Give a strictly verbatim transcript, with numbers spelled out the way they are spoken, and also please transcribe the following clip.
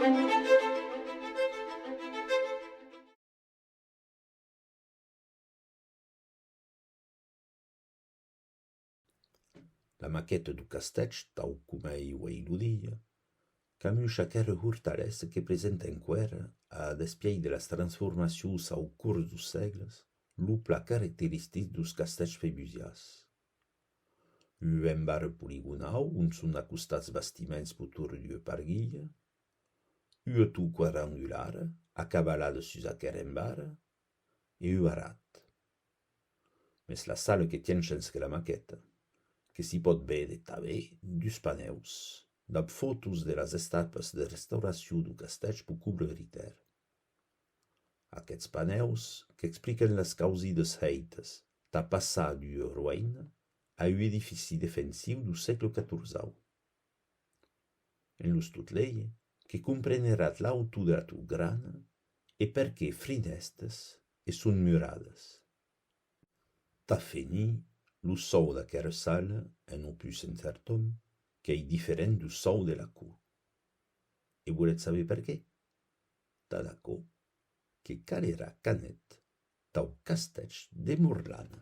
La maqueta deu castèth, tau coma ei uei lo dia, camuisha aquera hortalessa que presenta enqüèra, a despièit de las transformacions au cors deus sègles, lo plan caracteristic deus castèths febusians. Ua embara poligonau on son acostats bastiments peu torn d'ua parguilha, ua tor quadrangulara acabalada sus aquera embara e un arat. Mès la sala que tien shens que la maqueta, que s'i pòt véder tanben dus panèus dab fòtos de las estapas de restauracion deu castèth peu cobrir er. Aqueths panèus qu'explican las causidas hèitas tà passar d'ua roïna a un edifici defensiu deu sègle catorzau. En los tot léger, que compreneratz l'autor de la tor grana e perqué frinèstas e son muradas. Tà fenir, lo sòu d'aquera sala, en opus incertum, qu'ei diferent deu sòu de la cort. E voletz saber perqué? Tad aquò que calerà qu'anetz tau castèth de Morlana.